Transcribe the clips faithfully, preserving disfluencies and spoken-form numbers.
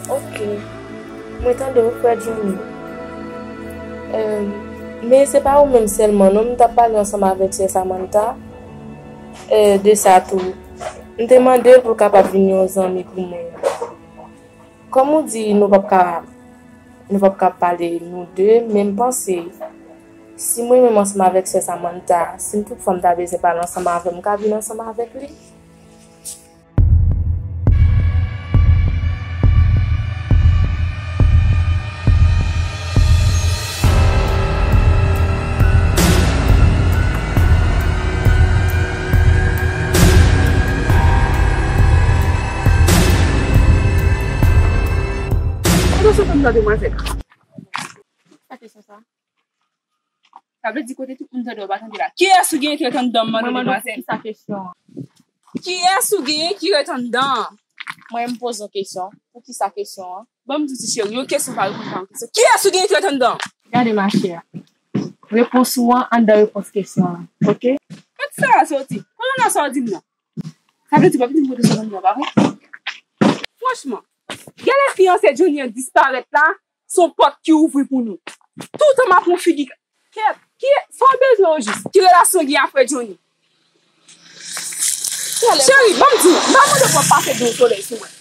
Ok. Mwen tande w, frè Johnny. Em, men se pa ou menm sèlman, non, m t ap pale ansanm avèk sè Samantha, eh, de sa tou. M te mande l pou l kapab vin yon zanmi pou mwen. Kòm ou di, nou p ap ka, nou p ap ka pale nou de, men m panse, si mwen menm ansanm avèk sè Samantha, si m tout fwa m ta bezwen pale ansanm avè l, m ka vin ansanm avèk li. Kote w sot anndan, demwazèl? Sa kesyon sa? Sa vle di kote tout moun tande w pa tande la. Kiyès ou genyen ki ret anndan m mande demwazèl? Mwen mande w poukisa kesyon an. Kiyès ou genyen ki ret anndan an? Mwen m poze yon kesyon. Poukisa kesyon an? Ban m di w ti cheri, yon kesyon pa reponn pa yon kesyon. Kiyès ou genyen ki ret anndan an? Gade machè. Repons ou an anndan repons kesyon an. Ok? Kot sa a soti? Kòman sa w di m nan? Sa vle di w pa vin kote sou moun nan, pa vre? Franchman, genlè fiyanse Johnny an disparèt la, se yon pòt ki ouvri pou nou. Toutan m ap yon figi. Kèt, ki, sa w bezwen ojis? Ki relasyon w gen ak frè Johnny? Cheri, ban m di w, m pa mande pou w ap pase dlo solèy sou mwen.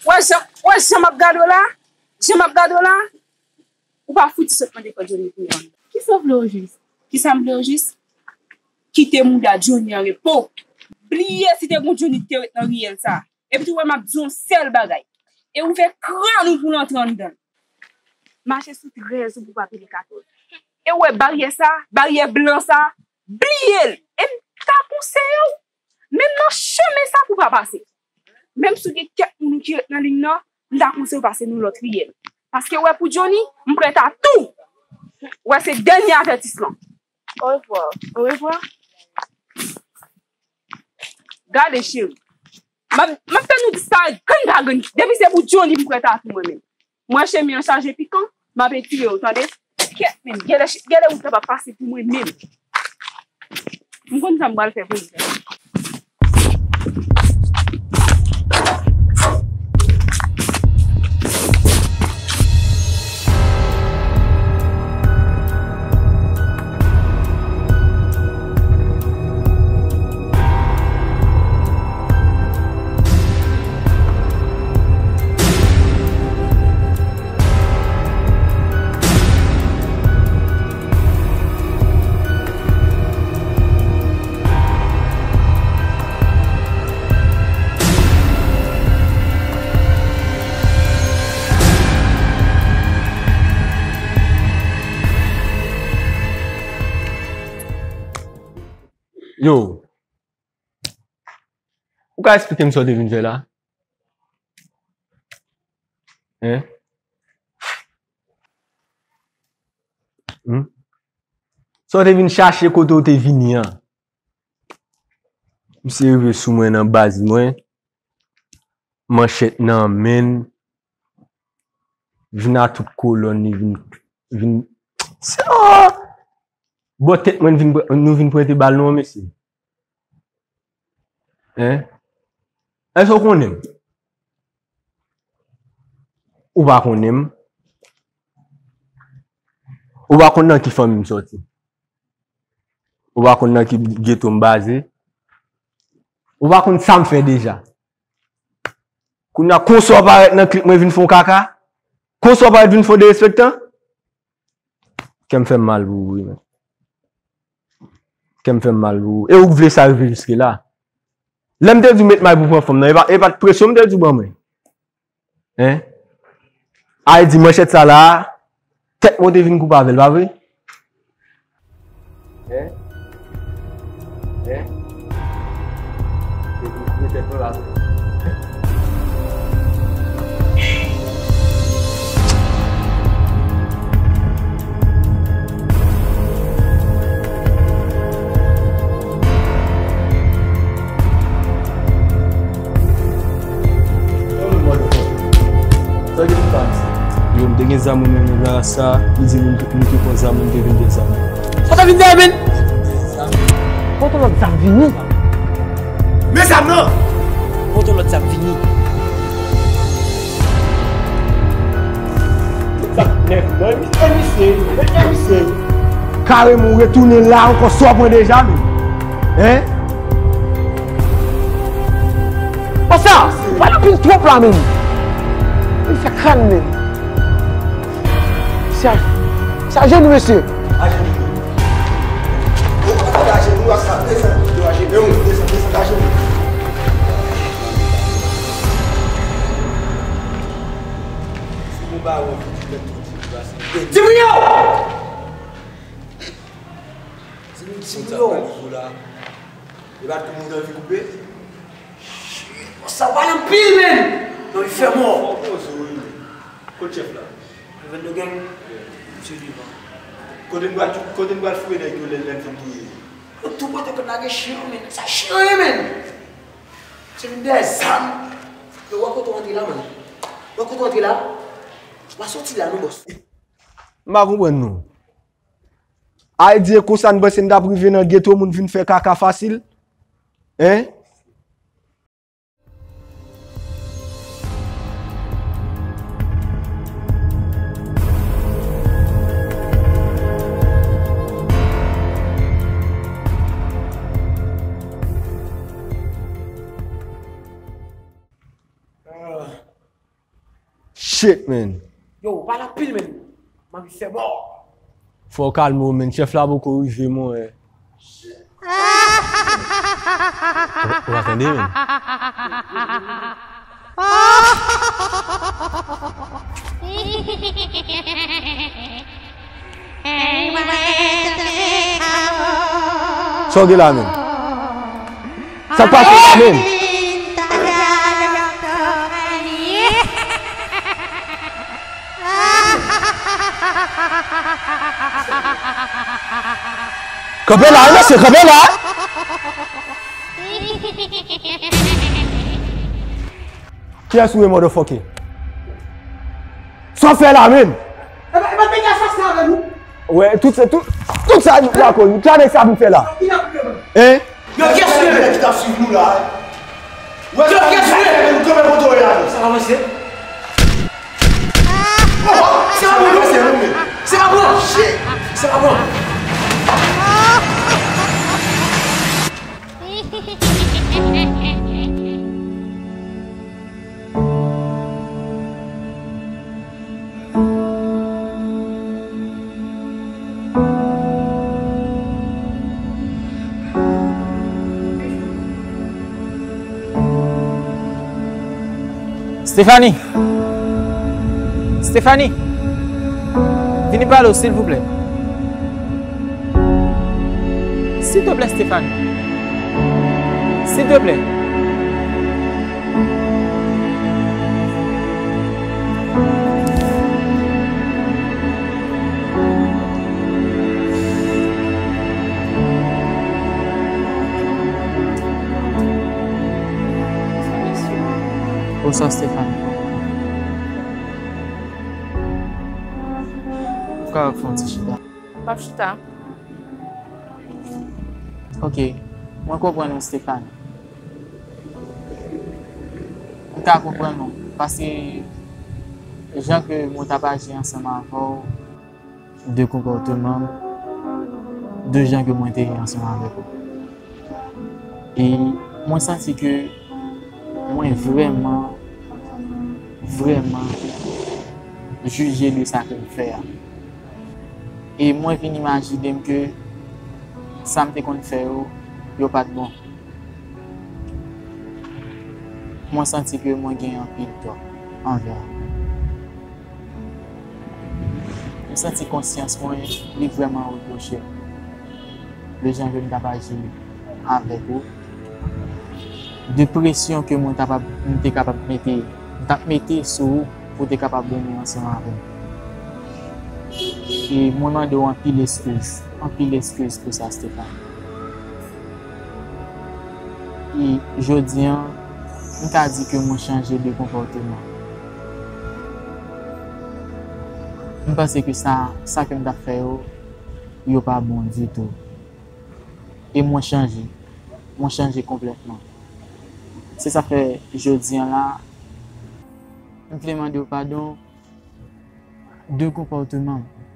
Wè jan, wè jan m ap gade w la? Jan m ap gade w la? Ou pa fouti sot mande frè Johnny pou yon. Kisa w vle ojis? Kisa m vle ojis? Kite mouda Johnny an repo. Bliye si te gon Johnny ki te ret nan riyèl sa a. Epi tou wè m ap di w yon sèl bagay. E ouvè kràn ou pou l antre anndan l. Mache sou trèz ou pou w pa pile katòz. E w wè baryè sa, baryè blan sa, bliye l. E m ta konseye w, menm nan chemen sa pou w pa pase. Menm si w gen kèk moun ki ret nan liy nan, m ta konseye w pase nan lòt riyèl. Paske w wè pou Johnny, m prèt a tou. W wè se dènye avètisman. Orevwa. Orevwa. Gade cheri. M ap, m ap fè nou disparèt grenn pa grenn. Depi se pou Johnny m prèt a tou mwen menm. Mwen chemi an chaje pikan, m ap etire w tande. Kèt menm, gèlè, gèlè wout la pa pase pou mwen menm. M konn sa m pral fè pou li. Yo, ou ka eksplike m sa w te vin fè la? Hein? Hmm? Sa w te vin chache kote w te vini an? Misye rive sou mwen nan baz mwen, manchèt nan men l, vin a tout kolòn li, vin, vin, sa, bò tèt mwen vin, nou vin prete bal nou an, mesye. Hein? Èske w konnen m? Ou pa konnen m. Ou pa konn nan ki fanmi m sòti. Ou pa konn nan ki geto m baze. Ou pa konn sa m fè deja. Kounye a, konsa w parèt nan klip mwen vin fè w kaka? Konsa w parèt vin fè w derespektan? Kè m fè m mal pou ou, wi, men. Kè m fè m mal pou ou. E ou k vle sa rive jiske la? Lè m te di w met may pou pran fanm nan, e pa, e pa t presyon m te di w ban mwen? Hein? Ay di manchèt sa la, tèt mwen te vin koupe avè l, pa vre? Hein? Hein? Te vin koupe tèt mwen, pa vre? Yo, m te gen zam mwen menm la sa, li di m, m te pran zam mwen, m te vin gen zam. Sa ta vin fè, men? Kote lòt zam vini? Men zam nan! Kote lòt sa ap vini? Sa nèf, non, misye, misye, misye. Kareman ou retounen la ankò, sa w pran deja, nou? Hein? Konsa, pa nan pil twòp la, menm. Li fè kran, menm. Sa, sa jenou, mesye. Ajenou. Ou pa ajenou, ou ap sa desann, yo ajenou, desann, desann, ajenou. Si nou pa wè fouti tèt fouti pase. Di moun yo! Di moun, di moun yo. Li pa t tou moun anvi koupe? Shit, sa pale anpil, menm. Non, li fè mò. Fò poze w, wi. Kot chèf la? Levando gang. Misye devan. Kote n pral, kote n pral foure nèg yo lè, lè n fin touye yo? Yo tou pote kòd lage chen yo, menm. Sa chen yo ye, menm. Se vin dèyè zam. Yo, wè kote w antre la, menm. Wè kote w antre la. W a soti la, non, bòs. M pa konprann nou. Ay, di e konsa n panse n t ap rive nan geto, moun vin fè kaka fasil? Hein? Shit, man. Yo, pale anpil, man. M anvi fè mò. Fò w kalme w, man. Chèf la poko rive, mon, eh. Ou, ou pa tande, man? Sa w gen la menm? Sa k pase la menm? Kanpe la, wi, mesye, kanpe la. Kiyès ou ye, motherfucker? Sa w fè la menm? Epa, epa, nèg asasen avè nou. Wè, tout sa, tout, tout sa, nou lakòz, sa nèg sa vin fè la. Hein? Yo, kiyès ou ye? Nèg ki t ap swiv nou la. Yo, kiyès ou ye? Nou kanpe kote w ye la, nou. Sa avanse. Oh, se pa bon, non. Se pa bon. Shit. Se pa bon. Stéphanie! Stéphanie! Vini pale w, silvouplè. Silteplè, Stéphanie. Silteplè. Bonswa, Stéphanie. Ou kapab fè yon ti chita? M ap chita. Ok, mwen konprann ou, Stéphanie. M ka konprann ou, paske jan ke mwen t ap aji ansanm avè w, de konpòteman m, de jan ke mwen te ye ansanm avèk ou. E mwen santi ke mwen vrèman, vrèman jije de sa ke m fè a. E mwen vin imajine m ke sa m te konn fè yo, yo pa t bon. Mwen santi ke mwen gen anpil tò anvè w. M santi konsyans mwen, li vrèman repwoche m de jan ke m t ap aji avèk ou, de presyon ke mwen t ap, m te kapab mete, m t ap mete sou ou pou w te kapab renmen ansanm avè m. E mwen mande w anpil eskiz, anpil eskiz pou sa, Stéphanie. E jodi a, m ka di ke mwen chanje de konpòteman. M panse ke sa, sa ke m t ap fè yo, yo pa bon ditou. E mwen chanje. Mwen chanje konplètman. Se sa fè jodi a la, m vle mande w padon de konpòteman m,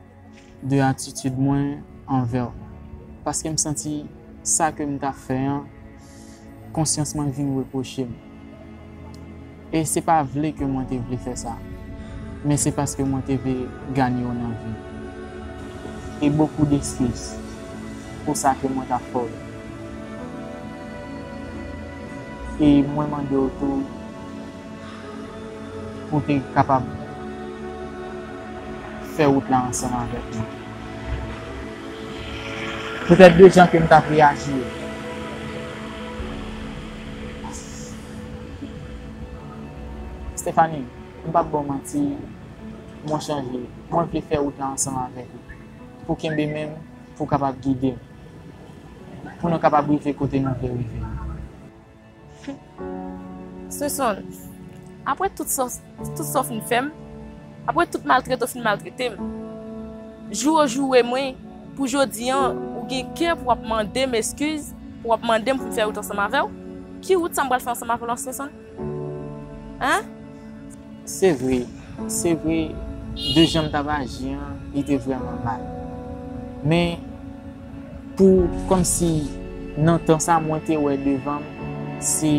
de atitid mwen anvè w. Paske m santi sa ke m t ap fè an, konsyans mwen vin repwoche m. E se pa vle ke mwen te vle fè sa, men se paske mwen te vle ganye w nan vi m. E bokou deskiz pou sa ke mwen t ap fè w yo. E mwen mande w tou pou w te kapab fè wout la ansanm avèk mwen. Poutèt de jan ke m t ap reyaji yo. Stephanie, m p ap ba w manti, mwen chanje. Mwen vle fè wout la ansanm avèk ou. Pou kenbe men m, pou w kapab gide m. Pou nou kapab rive kote nou vle rive. Sonson, apre tout sa, tout sa w fin fè m, apre tout maltrete w fin maltrete m, joure w joure mwen, pou jodi an, ou gen kè pou w ap mande m eskiz, pou w ap mande m pou m fè wout ansanm avè w? Ki wout sa m pral fè ansanm avè w la, Sonson? Hein? Se vre, se vre, de jan m t ap aji an, li te vrèman mal. Men, pou, kòmsi, nan tan sa mwen te wè devan m, se,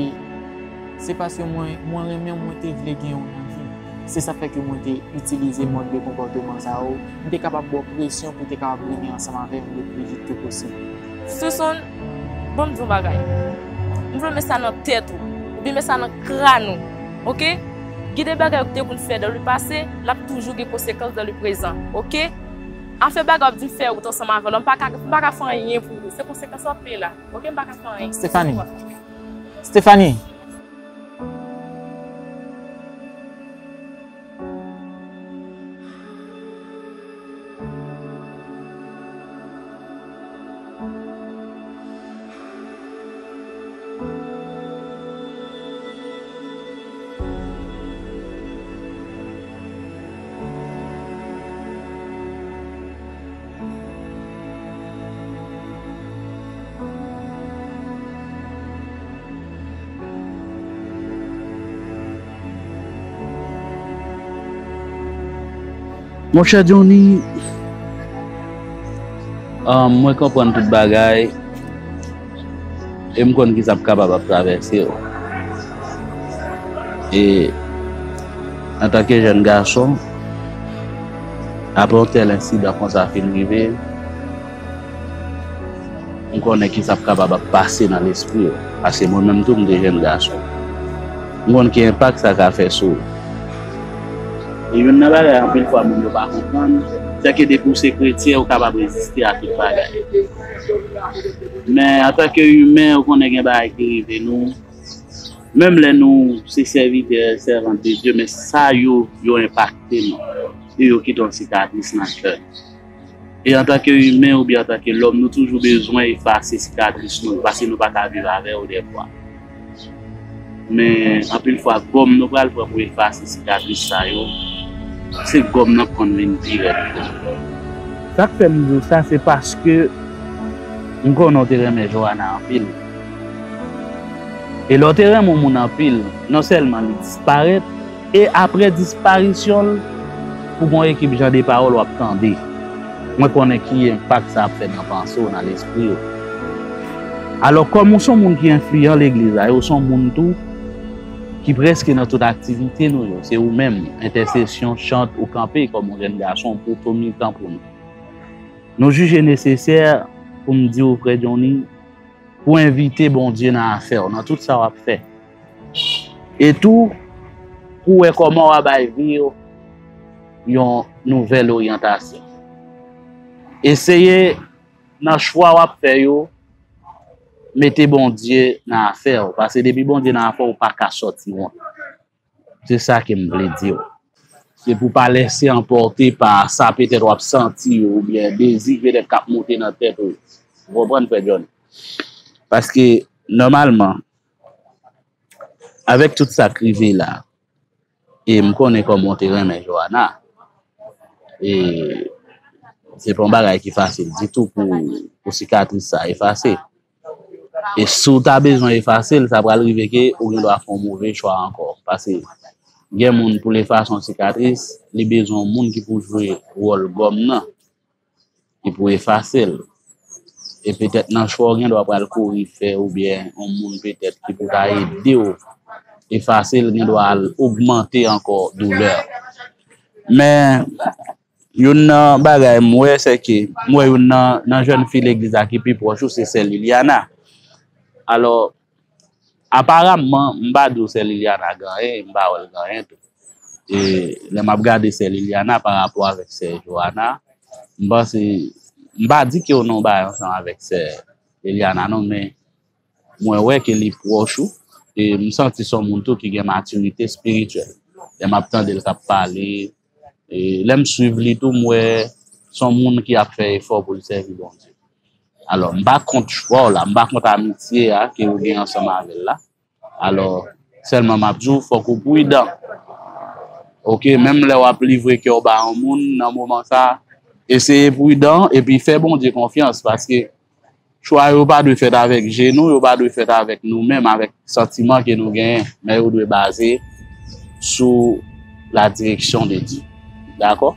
se paske mwen, mwen renmen w, mwen te vle gen w nan vi m. Se sa fè ke mwen te itilize mòd de konpòteman sa yo. M te kapab ba w presyon pou w te kapab rete ansanm avè m le pli vit ke posib. Sonson, ban m di w yon bagay. M vle w met sa nan tèt ou, oubyen met sa nan kràn ou, oke? Gen de bagay ou te konn fè dans le passé, l ap toujou gen konsekans dans le présent, oke? Afè bagay w ap di m fè wout ansanm avè w la, m pa ka, m pa ka fè anyen pou ou. Se konsekans w ap peye la, oke? M pa ka fè anyen. Stephanie. Stephanie. Monchè Johnny, ah, mwen konprann tout bagay. E m konn ki sa k ap kapab ap travèse w. E antanke jèn gason, apre yon tèl ensidan konsa fin rive, m konnen ki sa k ap kapab ap pase nan lespri w. Paske mwen menm tou, m te jèn gason. M konn ki enpak sa ka fè sou ou. E youn nan bagay anpil fwa moun yo pa konprann, se ke depi w se kretyen, ou kapab reziste a tout bagay. Men antanke imen, ou konnen gen bagay ki rive nou. Menm lè nou se sèvitè, sèvant de Dye, men sa yo, yo enpakte nou. E yo kite yon sikatris nan kè nou. E antanke imen oubyen antanke lòm, nou toujou bezwen efase sikatris nou, paske nou pa ka viv avè yo dèfwa. Men anpil fwa, gòm nou pral pran pou efase sikatris sa yo, se gòm nan k konn vin pi rèd. Sa k fè m di w sa, se paske m konnen w te renmen Johanna anpil. E lè w te renmen yon moun anpil, non sèlman li disparèt, e apre disparisyon l, pou gon ekip jan de pawòl w ap tande. Mwen konnen ki enpak sa ap fè nan panse w, nan lespri w. Alò, kòm ou se yon moun ki enfliyan legliz la, e ou se yon moun tou ki prèske nan tout aktivite nou yo, se ou menm, entèsesyon, chant, ou kanpe kòm yon jèn gason pou w tou mitan pou nou. Nou jije nesesè pou m di w, frè Johnny, pou w envite Bondye nan afè w, nan tout sa w ap fè. E tou, pou w wè kòman w a bay vi w yon nouvèl oryantasyon. Eseye, nan chwa w ap fè yo, mete Bondye nan afè w. Paske depi Bondye nan afè w, ou pa ka sòti wont. Se sa ke m vle di w. Se pou w pa lese anpòte pa sa petèt w ap santi yo, oubyen dezi petèt k ap monte nan tèt ou. Ou konprann, frè Johnny? Paske, nòmalman, avèk tout sa k rive la, e m konnen kòman w te renmen Johanna, e se pa yon bagay ki fasil ditou pou, pou sikatris sa efase. E si w ta bezwen efase l, sa pral rive ke ou gen dwa fè yon move chwa ankò. Paske gen moun pou l efase yon sikatris, li bezwen yon moun ki pou jwe wòl gòm nan, ki pou efase l. E petèt nan chwa w gen dwa pral kouri fè oubyen yon moun petèt ki pou ta ede w efase l gen dwa al ogmante ankò doulè. Men, youn nan bagay m wè, se ke m wè youn nan, nan jèn fi legliz la ki pi pwòch ou, se sè Liliana. Alò, aparamman, m pa di w sè Liliana gen anyen, m pa wè l gen anyen tou. E lè m ap gade sè Liliana pa rapò avèk sè Joana, m panse, m pa di ke w nan yon bagay ansanm avèk sè Liliana non, men mwen wè ke li pwòch ou, e m santi se yon moun tou ki gen matirite espirityèl. Lè m ap tande l k ap pale, e lè m swiv li tou, m wè se yon moun ki ap fè efò pou l sèvi Bondye. Alò, m pa kont chwa w la, m pa kont amitye a ke ou gen ansanm avè l la. Alò, sèlman m ap di w, fòk ou pridan. Oke, menm lè w ap livre kè w ba yon moun nan moman sa, eseye pridan epi fè Bondye konfyans, paske chwa yo pa dwe fèt avèk je nou, yo pa dwe fèt avèk nou menm, avèk santiman ke nou genyen, men yo dwe baze sou la direction de Dieu. Dakò?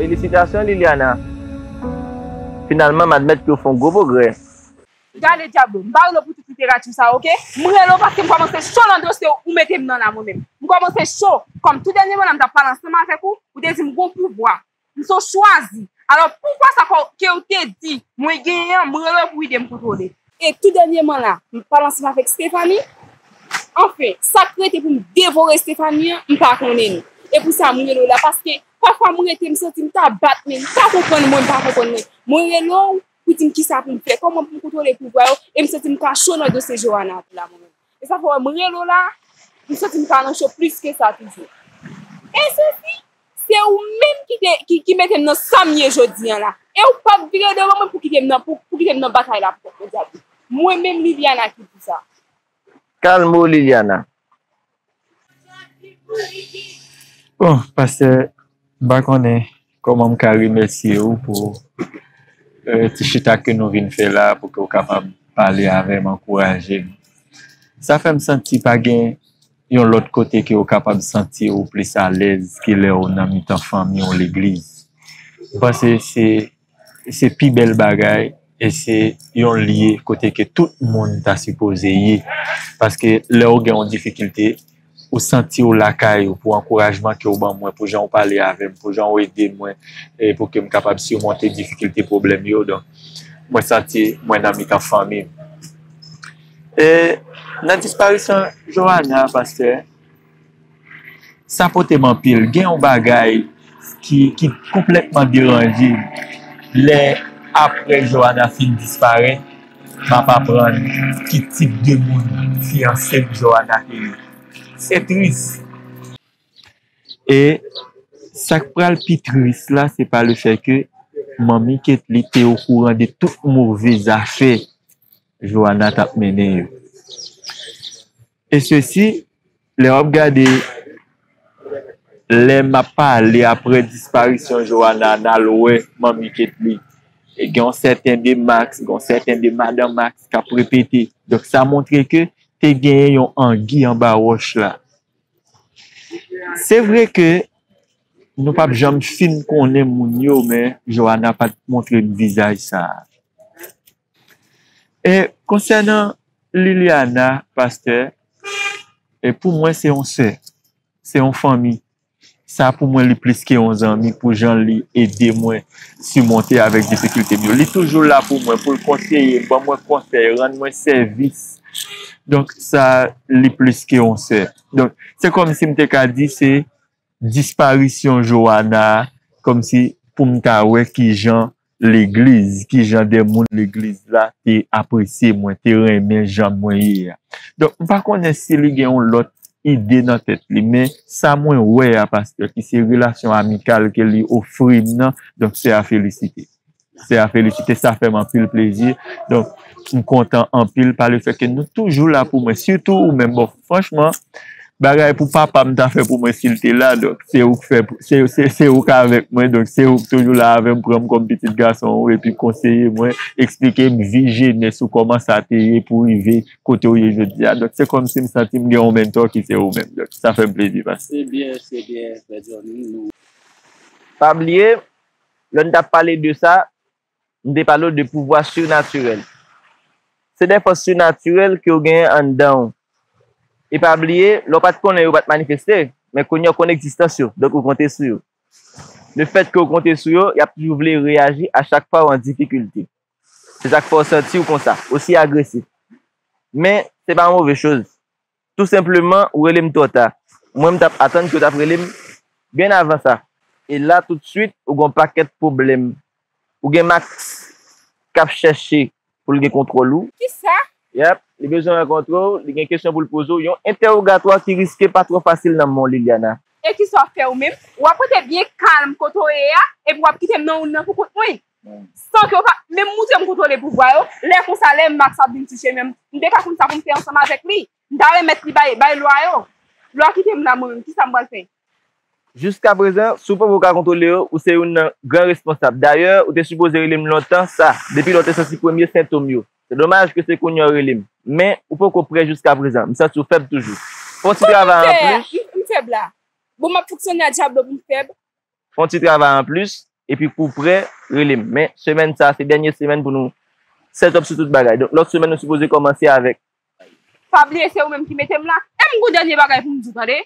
Felisitasyon, Liliana. Finalman, m admèt ke w fè yon gwo pwogrè. Gade, Diablo, m pa rele w pou tout literati sa, oke? M rele w paske m kòmanse cho nan dosye ou mete m nan la, mwen menm. M kòmanse cho. Kòm tou dènyèman la, m t ap pale ansanm avèk ou, ou te di m gon pouvwa. M se w chwazi. Alò, pouvwa sa ke w te di mwen genyen an, m rele w pou w ede m kontwole. E tou dènyèman la, m pale ansanm avèk Stephanie. Anfen, sa k rete pou m devore Stephanie an, m pa konnen li. E pou sa, m rele w la, paske pafwa m rete, m santi m ta bat, men m pa konprann mwen, m pa konprann mwen. Mwen rele w, pou di m kisa pou m fè, kòman pou m kontwole pouvwa yo, e m santi m ka cho nan dosye Joana tou la mwen menm. E sa fè w wè m rele w la, m santi m ka nan cho plis ke sa toujou. E sesi, se ou menm ki te, ki, ki mete m nan sa m ye jodi an la. E ou p ap vire devan mwen pou kite m nan, pou, pou kite m nan batay la pou kont mwen, Diablo. Mwen menm Liliana ki di sa. Kalme w, Liliana. Bon, pastè, m pa konnen kòman m ka remèsye w pou ti chita ke nou vin fè la, pou ke w kapab pale avè m, ankouraje m. Sa fè m santi pa gen yon lòt kote ke w kapab santi w plis alèz ke lè w nan mitan fanmi w legliz. M panse se se pi bèl bagay e se yon lye kote ke tout moun ta sipoze ye. Paske lè w gen yon difikilte, ou santi w lakay ou pou ankourajman ke w ban mwen, pou jan w pale avè m, pou jan w ede mwen e pou ke m kapab simonte difikilte, pwoblèm yo. Donk, mwen santi mwen nan mitan fanmi m. E nan disparisyon Joana, pastè, sa pote m anpil. Gen yon bagay ki, ki konplètman deranje m lè apre Joana fin disparèt, m ap aprann ki tip de moun fiyanse m Joana te ye. Se tris. E sa k pral pi tris la, se pa lefèt ke manmi Ketly te okouran de tout move zafè Joana t ap mennen yo. E sesi, lè w ap gade, lè m ap pale apre disparisyon Joana, n al wè manmi Ketly. E gen yon sèten de Max, gen yon sèten de madan Max k ap repete. Donk, sa montre ke te genyen yon angi anba wòch la. Se vre ke nou p ap janm fin konnen moun yo, men Joana pa t montre m vizaj sa a. E konsènan Liliana, pastè, e pou mwen se yon sè, se yon fanmi. Sa pou mwen li plis ke yon zanmi pou jan li ede mwen simonte avèk difikilte m yo. Li toujou la pou mwen, pou l konseye m, ban mwen konsèy, rann mwen sèvis. Donk sa li plis ke yon sè. Donk se kòmsi m te ka di se disparisyon Joana, kòmsi pou m ta wè kijan legliz, kijan de moun legliz la te apresye mwen, te renmen jan mwen ye a. Donk, m pa konnen si li gen yon lòt ide nan tèt li. Men sa mwen wè a, pastè, ki se relasyon amikal ke li ofri m nan, donk se a felisite. Se a felisite, sa fè m anpil plezi. Donk, m kontan anpil pa le fèt ke nou toujou la pou mwen. Sitou ou menm, bon, franchman, bagay pou papa m ta fè pou mwen si l te la, donk, se ou k fè, se, se, se ou k avèk mwen, donk, se ou k toujou la avè m, pran m kòm pitit gason ou, epi konseye mwen, eksplike m vi jenès ou, kòman sa te ye pou rive kote ou ye jodi a. Donk, se kòmsi m santi m gen yon mentor ki se ou menm. Donk, sa fè m plezi, pastè. Se byen, se byen, frè Johnny. Nou Pa bliye, lè n t ap pale de sa, m te pale w de pouvwa sinatirèl. Se de fòs sinatirèl ke w genyen anndan w. E pa bliye, lè w pa t konnen yo pa t manifeste, men kounye a w konn egzistans yo, donk ou konte sou yo. Lefètke w konte sou yo, y ap toujou vle reyaji a chak fwa w an difikilte. Se sa k fè w santi w konsa, osi agresif. Men, se pa yon move choz. Tou senpleman, ou rele m twò ta. Mwen, m t ap atann ke w t ap rele m byen avan sa. E la, toutswit, ou gen yon pakèt pwoblèm. Ou gen Max k ap chèche pou l gen kontwòl ou. Kisa? Yep, li bezwen rankontre w, li gen kesyon pou l poze w. Yon entèwogatwa ki riske pa twò fasil nan men w, Liliana. E kisa w ap fè ou menm? W ap rete byen kalm kote w ye a, epi w ap kite m nan woul nan pou kont mwen. San ke w pa menm moutre m kontwole pouvwa yo. Lè konsa, lè Max ap vin sou chemen m, m te ka konn sa pou m fè ansanm avèk li. M ta remèt li bay, bay lwa yo. Lwa kite m la mwen menm, kisa m pral fè? Jiskaprezan, si w poko ka kontwole yo, ou se youn nan gran responsab. Dayè, ou te sipoze rele m lontan sa, depi lè w te santi premye sentòm yo. Se domaj ke se kounye a w rele m. Men, ou poko prè jiskaprezan. M santi w fèb toujou. Fè yon ti travay anplis. M, m fèb la. Bon, m ap fonksyone a Diablo pou m fèb. Fè yon ti travay anplis, epi kou prè, rele m. Men, semèn sa, se dènye semèn pou nou set up sou tout bagay. Donk, lòt semèn, nou sipoze kòmanse avèk. Pa bliye, se ou menm ki mete m la. E m gon dènye bagay pou m di w, tande.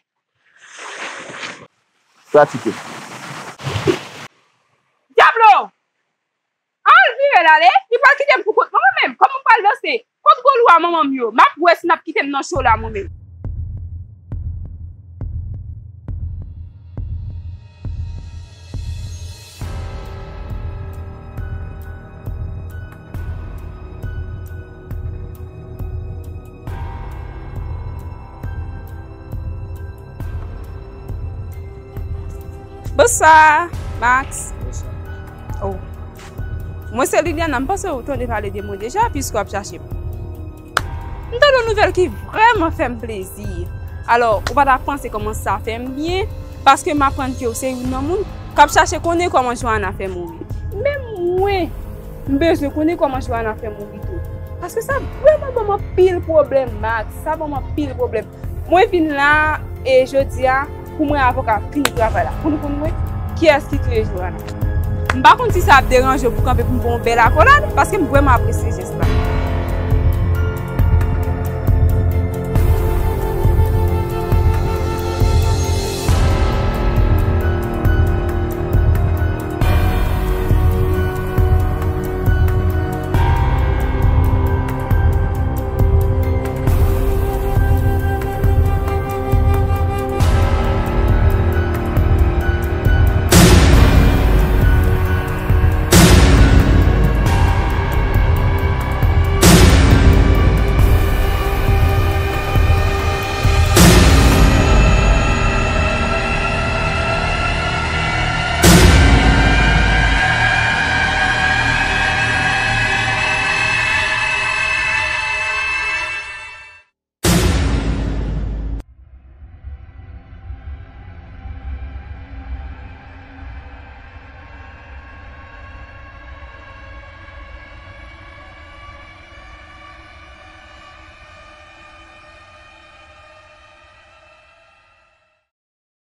Pratike. Diablo! An l vire l ale, li pral kite m pou kont mwen, mwen menm. Kòman m pral danse? Kot gwo lwa manman m yo? M ap wè si n ap kite m nan cho la, mwen menm. Bonswa, Max. Bonswa. Oh. Mwen se Liliana, m panse ou tande pale de mwen deja, piske w ap chache m. M tande yon nouvèl ki vrèman fè m plezi. Alò, ou pa ta panse kòman sa fè m byen, paske m aprann ke w se youn nan moun k ap chache konnen kòman Johanna fè mouri. Men mwen, m bezwen konnen kòman Johanna fè mouri tou. Paske sa vrèman ban m anpil pwoblèm, Max. Sa ban m anpil pwoblèm. Mwen vin la, e jodi a, pou mwen avoka fini travay la. Pou nou konn wè kiyès ki touye Johanna. M pa konn si sa ap deranje w pou kanpe pou m ba w yon bèl akolad, paske m vrèman apresye jès la.